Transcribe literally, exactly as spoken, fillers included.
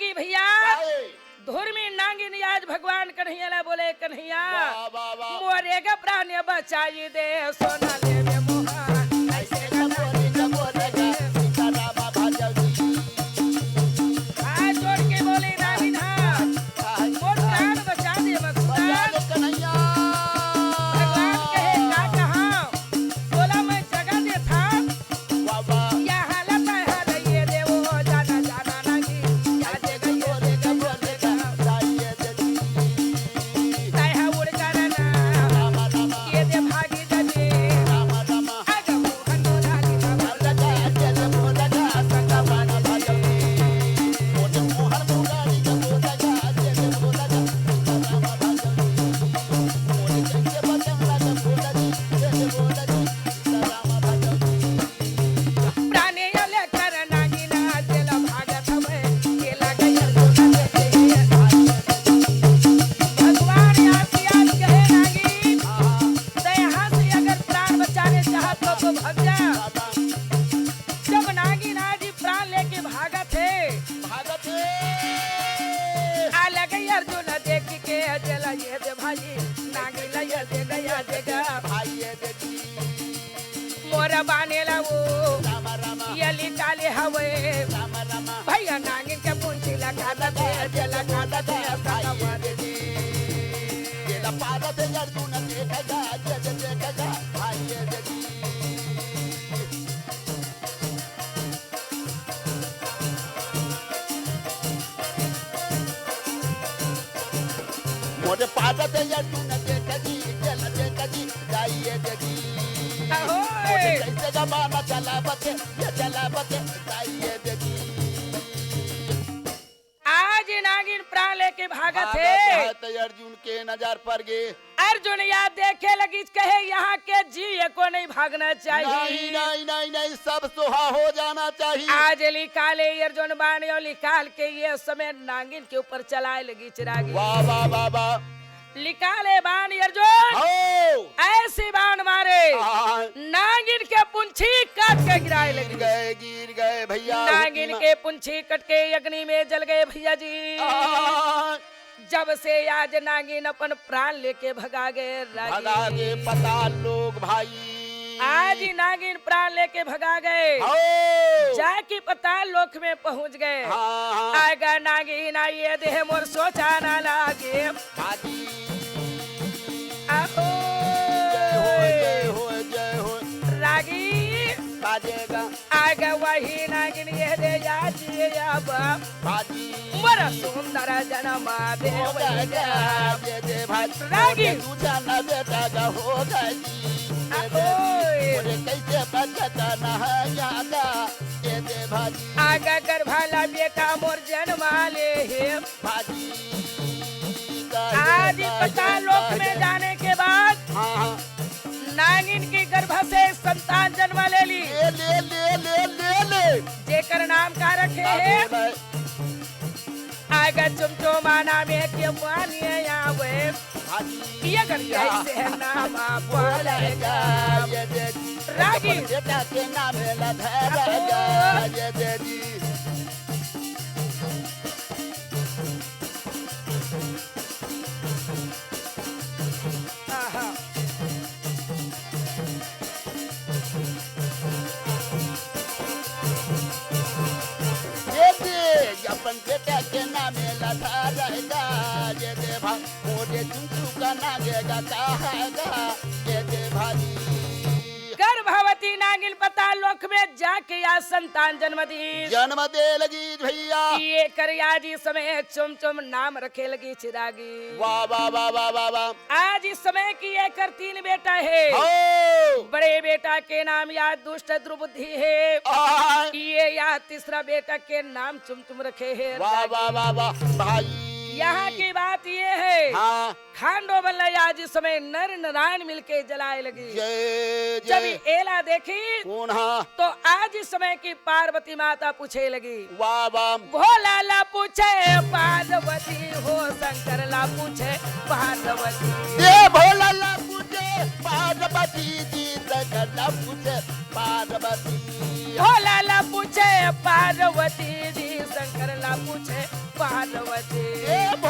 कि भैया, काहे? धुरमी नांगिन आज भगवान कन्हैया ला बोले, "कन्हैया, वाह, वाह, वाह। मोरे गा प्राण बचाई दे, सोना लेबे मोहन, ऐसे ऐसे गा बोले गा, बोले गा, सीताराम भजो जी।" हाथ जोड़ के बोले नांगिन, हाँ, काहे? मोर प्राण बचा दे, मधुसूदन। बचा दे कन्हैया। भगवान कहे, "का कहा? बोला मैं जगा देथंव।" भगवान यहाँ से आज कहे नागिन, तो यहाँ से अगर प्राण बचाने चाहत हो तो भग जा। जब नागिन आज ही प्राण लेके भागत हे, भागत हे। आ लगे अर्जुन देख के, "जला ये दे भाई, नागिन ला ये दे गया देगा।" भाई ये दे दी। मोर बाने ला वो, रामा, रामा। ये लिकाले हवे। रामा, रामा। भैया नागिन के पूंछी ला काटत हे, जला काटत हे, भाई ये दे दी। ये ला पादत हे अर्जुन देख जा, जज देख जा, भाई ये दे दी। मोरे पादत हे अर्जुन देख जी, जल देख जी, जाइए दे जी। अहोय। मोरे कैसे जमाना चलावत हे, ये चलावत हे, जाइए दे जी। आज ये नागिन प्राण लेके भागत हे। भागत हे त अर्जुन के नजर पर गे। अर्जुन या देखे लगिस, कहे, "यहाँ के जीव एको नहीं भागना चाहिए।" नहीं, नहीं, नहीं, नहीं, सब सोहा हो जाना चाहिए। आज लिकाले अर्जुन बाण अउ लिकाल के ये समय नागिन के ऊपर चलाए लगिस रागी। वाह, वाह, वाह, वाह। लिकाले बाण अर्जुन। हो। ऐसी बाण मारे। हाँ। नागिन के पुंछी काट के गिराए लगिस। गिर गए, गिर गए भैया। नागिन के पुंछी कट के अग्नि में जल गए भैया जी। हाँ। जब से आज नागिन अपन प्राण लेके भगा गए रागी। भगा गए पताल लोक भाई। आज ही नागिन प्राण लेके भगा गए। हो। जाके पताल लोक में पहुंच गए। हाँ, हाँ। आगा नागिन आइए देह मोर सोचा ना लागे। भागी। आहो। जय हो, जय हो, जय हो। रागी। बाजेगा। आगा वही नागिन ये दे या जिया बा। भाजी। मोर सुंदर जनमा देव हो गया, ये दे भाजी। रागी। मोरे दू जन बेटा का हो गई। ये दे, अहोय। मोरे कैसे बचत न है यादा, ये दे भाजी। आगा गर्भाला बेटा मोर जनमा ले हे। भाजी। आज ही पताल लोक में जाने के बाद हाँ, हाँ। नागिन के गर्भ से संतान जन्म ले ली। ले, ले, ले, ले, ले, ले। जेकर नाम का रखे का हे? बोल रहे? आगा चुमचुमाना में के पानी आवे। हाँ जी। ये कर हाँ। कैसे नाम बोलेगा? बोलेगा, ये दे दी। रागी। बेटा के नाम ला धरेगा, अहो। ये दे दी। आहा। ये दे, अपन बेटा के नामे ला धरेगा, ये दे भाई, मोरे चुंचू का नागे गा कहेगा, ये दे भाई। गर्भवती नागिन पताल लोक में जाके या संतान जन्म दी। जन्म दे लगी भैया। ये कर या जी समय चुमचुम नाम रखे लगी चिरागी। वाह, वाह, वाह, वाह, वाह, वाह। आज इस समय की एकर तीन बेटा हे। हो। बड़े बेटा के नाम या दुष्ट दुर्बुद्धि हे। आय। ये या तीसरा बेटा के नाम चुमचुम रखे हे। वाह, वाह, वाह, वाह, भाई। यहाँ की बात ये हे। हाँ। खांडो बल्ला या जिस समय नर नारायण मिलके जलाए लगी। जय, जब जय। एला देखी। कौन हा? तो आज इस समय की पार्वती माता पूछे लगी। वाह, वाह। भोला ला पूछे पार्वती हो, शंकर ला पूछे पार्वती। ये भोला ला पूछे पार्वती जी, शंकर ला पूछे पार्वती। भोला ला पूछे पार्वती जी, शंकर ला पूछे पार्वती।